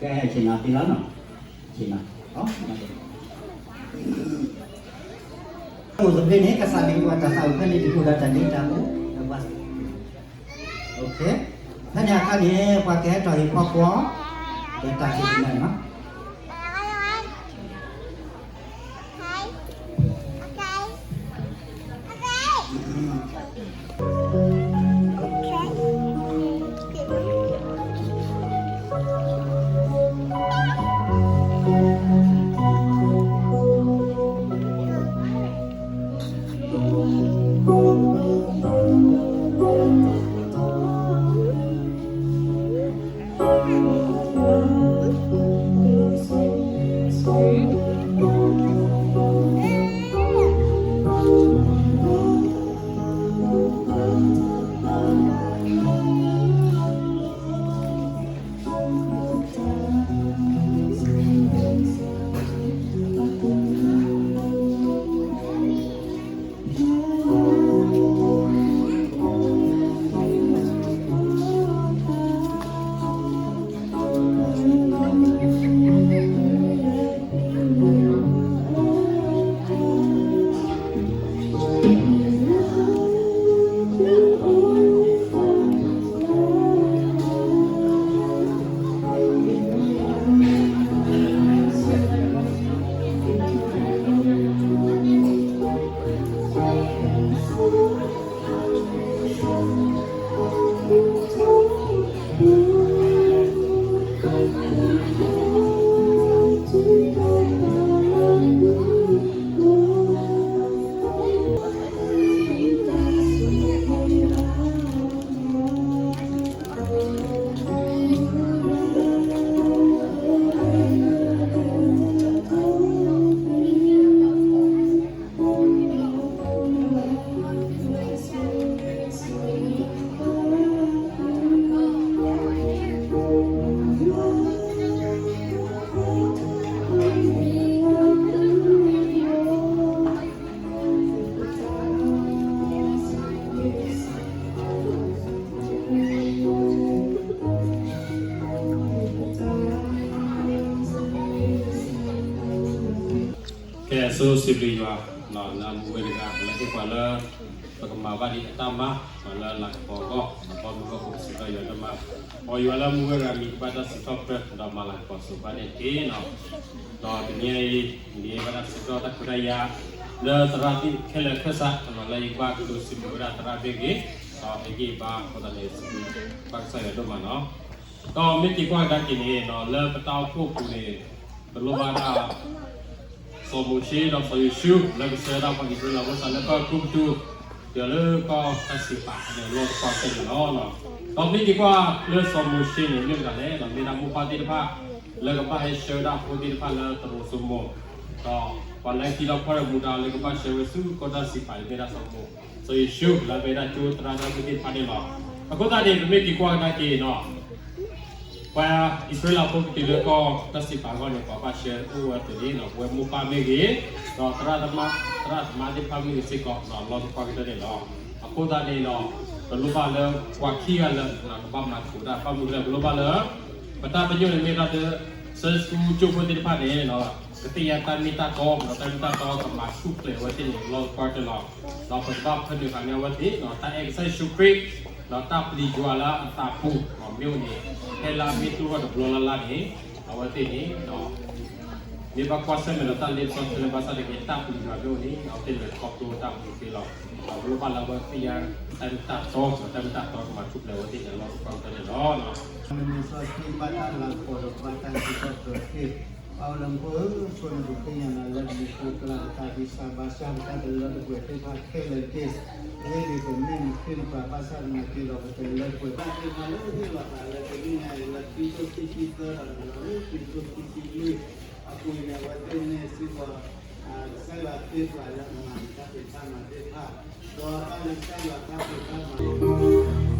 ကဲ ဆ့ၣ်နီၤသ့လီၤနီၤ, ဆ့ၣ်နီၤ, အိၣ်သဘျ့န့ၣ် ကစၢ်န့ၣ် ပှၤတၢ်သးဝံၣ်ဖဲန့ၣ် တကူၣ်ဒီးတၢ်ဒ့တၢ်အူ, ဖဲန့ၣ်အခါန့ၣ် ပှၤကဟဲထီၣ်ဟ့ၣ်ဖီကွီၢ် ဒီးတၢ်ဟ့ၣ်တၢ်နီၤ ကဲ အဆိစံးဘျုးယွၤ လၢအမူဝဲတဂၤ လၢဟ့ၣ်ပှၤလၢ ပကမၤဘၣ်ဒံးအတၢ်မၤ လၢလၤကပီၤအဂီၢ် ဒီးဘီမုၢ်ဂီၢ်ခိၣ် ပစံးထီၣ်ယွၤတၢ်မၤ အီၤယွၤလၢမူဝဲတဂၤ မံၤကဘၣ်တၢ်စံးထီၣ်ပတြၢၤ ဒီးမၤလၤကပီၤစိၤဘၣ်န့ၣ်တက့ၢ်နီၤ. ဒီးတနံၤအံၤ ဒ်ဘၣ်တၢ်စံးထီၣ်တၢ်ခွဲးတၢ်ယာ် လၢသရၣ်သ့ၣ်ခဲလၢာ်ခဲဆ့ လၢယကဘၣ်ကတိၤစံးဘျုးဝဲဒၣ်သရၣ်မ့ၢ်ဂ့ၤ ဒီးမ့ၢ်ဂ့ၤဘၣ်အဃိသတးန့ၣ် စံးဘျုးဘၣ်ကစၢ်ယွၤဒိၣ်မးနီၤ. ဒီးမ့ၢ်က့ၤကွၢ်ကဒါက့ၤန့ၣ် လၢပတၢ်အိၣ်ဖှိၣ်အပူၤန့ၣ် ပလိၣ်ဘၣ်ဒၣ် စီၤမိၤၡ့ဒီးစီၤယိၤၡူ လၢကဆှၢဒၣ်ပှၤအံၣ်စရ့လးဖိစးလၢကီၢ်အဲၤကူပတူး တုၤလၢကီၢ်တၢ်စံးပာ်န့ၣ် လီၢ်တပှၢ်စဲန့ၣ်လီၤ. ဒီးမ့ၢ်က့ၤကွၢ်လၢစီၤမိၤၡ့န့ၣ် မ့ၢ်မတၤလဲၣ် ဒီးမ့ၢ်ဒၣ်မိၢ်ပၢ်သ့ၣ်တဖၣ် လၢကဘၣ်ဟဲဆှၢဝဲဒၣ်ဖိသ့ၣ်တဖၣ်လၢသရိာ်စိမိၤ ဒီးပှၤလၢခံဒီးဖီၣ်ဒီးမူဒါလၢကဘၣ်ဆှၢဝဲဆူကီၢ်တၢ်စံးပာ်န့ၣ် မ့ၢ်ဒၣ်စီၤမိၤ စီၤယိၤၡူ လၢအမ့ၢ်ဒၣ်ကၠိသရၣ်ဒၣ်ဝဲသ့ၣ်တဖၣ်န့ၣ်လီၤ. အဃိသတးန့ၣ် ပမ့ၢ်က့ၤကွၢ်ကဒါက့ၤနီၤ ပှၤအံၣ်စရ့လးဖိကတုၤလၢကီၢ်တၢ်စံးပာ်အဂီၢ်န့ၣ် ပှၤဘၣ်ဆှၢအိၣ်ဝဲတုၤန့ၣ် ပဝဲမိၢ်ပၢ်မ့ၢ်ဂ့ၤ, ဒီးသရၣ်သမါ, သရၣ်သမါသ့ၣ်တဖၣ်မ့ၢ်ဂ့ၤစ့ၢ်ကီး လီၤတပှၢ်ကတၢၢ်န့ၣ်လီၤ. အဃိသတးန့ၣ်ဒီး ပလိၣ်ဘၣ်လၢ ပှၤခံဂၤလၢာ် ကဘၣ်မၤသကိးတၢ် ဘၣ်မနုၤလဲၣ် ပလိၣ်ဘၣ်လၢ ပတၢ်ပညိၣ်န့ၣ်မ့ၢ်ဒၣ်လၢ Sunday school ကၠိဖိသ့ၣ်တဖၣ်န့ၣ် ကသ့ၣ်ညါတၢ်မ့ၢ်တၢ်တီ ဒီးတၢ်မ့ၢ်တၢ်တီ ကမၤထူၣ်ဖျဲးအဝဲသ့ၣ်န့ၣ် လီၤတပှၢ်ကတၢၢ်လီၤ. ဒီးပကဘၣ်ဖၢနုာ်ဃာ်န့ၢ်အဝဲသ့ၣ် တၢ်အဲၣ်ကစၢ်ယ့ၣ်ၡူးခရံာ် ဒီးတၢ်ပျံၤယွၤလၢအသးပူၤ မ့ၢ်အိၣ်န့ၣ် ဖဲလၢအမ့ၢ်တူၢ်ထီၣ်တဘျီလၢ်လၢ်န့ၣ် အဝဲသ့ၣ်န့ၣ် မ့ၢ်ဘၣ်ကွၢ်ဆၢၣ်မဲာ်ဒီးတၢ်လ့ပစီခဲလၢာ်ဘၣ်ဆၣ်တက့ၢ် တၢ်ပျံၤယွၤမ့ၢ်အိၣ်န့ၣ် အဝဲသ့ၣ်လဲၤခီဖျိတၢ်ပူၤသ့လီၤ. ဒီးပလိၣ်ဘၣ်လၢအဝဲသ့ၣ်ညါ တၢ်မ့ၢ်တၢ်တီ ဒီးတၢ်မ့ၢ်တၢ်တီကမၤထူၣ်ဖျဲးအဝဲသ့ၣ်န့ၣ် လီၤတပှၢ်ကတၢၢ်န့ၣ်လီၤ. မ့ၢ်စီဆှံဘၣ်တၢ်လၤကပီၤဒီးဘၣ်တၢ်စံးထီၣ်ပတြၢၤတက့ၢ်. ပၢ်လၢမူခိၣ်ဧၢ, ဆိၣ်ဂ့ၤနၤဒိးသ့ၣ်ညါနၤလၢနမူခိၣ်ကျါကသးဒ်စၢ်ဘါစၢ်ပတၢ်တလၢတပှဲၤသ့ၣ်တဖၣ်ခဲလၢာ်တက့ၢ်. အဂ့ၢ်ဒ်အံၤ, ပမ့ၢ်နခ့နပှၤဘၣ်ဆၣ်သနာ်က့ဒီး ပတလၢတပှဲၤဘၣ်သ့ၣ်တဖၣ်လၢဟ့ၣ်လီၤသးလၢတနံၤညါအံၤ လၢခံကထိခံဆံသၢဒီး လၢခံကထိခံဆံလွံၢ်အပူၤန့ၣ် အဝဲသ့ၣ်န့ၣ်စ့ၢ်ကီး ကစၢ်ယွၤသ့ပှၤလၢအမၤတၢ်ဖံးတၢ်မၤသ့ၣ်တဖၣ် ဒီးတၢ်လၢကစၢ်ယွၤတၢ်ဖံးတၢ်မၤ ဒီး